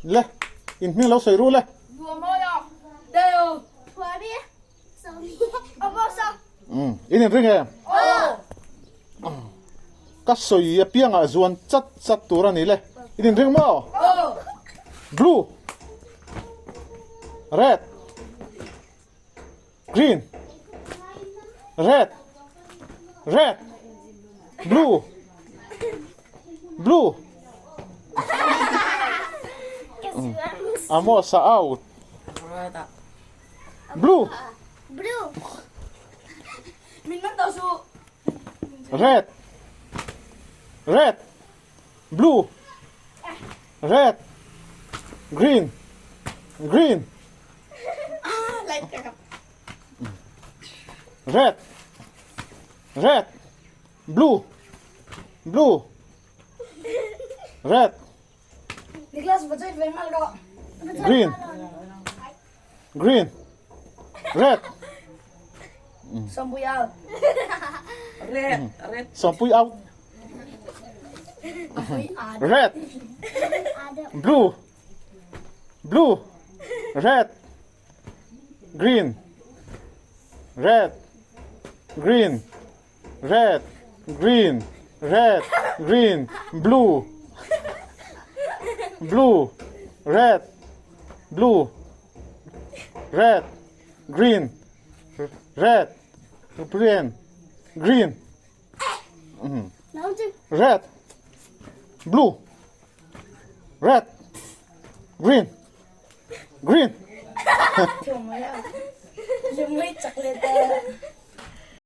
Le, in hming lo sawi ru le. In inring em? Ka sawi apiangah zuan chat chat tur a ni le. In inring maw? Blue, red, green, red, red, blue, blue. Amos a out. Blue. Blue. Red. Red. Blue. Red. Green. Green. Red. Red. Blue. Blue. Red. Green. Green. Red. Sawmpui out. Red. Red. Sawmpui out. Red. Blue. Blue. Red. Green. Red. Green. Red. Green. Red. Green. Blue. Blue. Red. Blue. Red. Green. Red. Green. Green. Red. Blue. Red. Green. Green.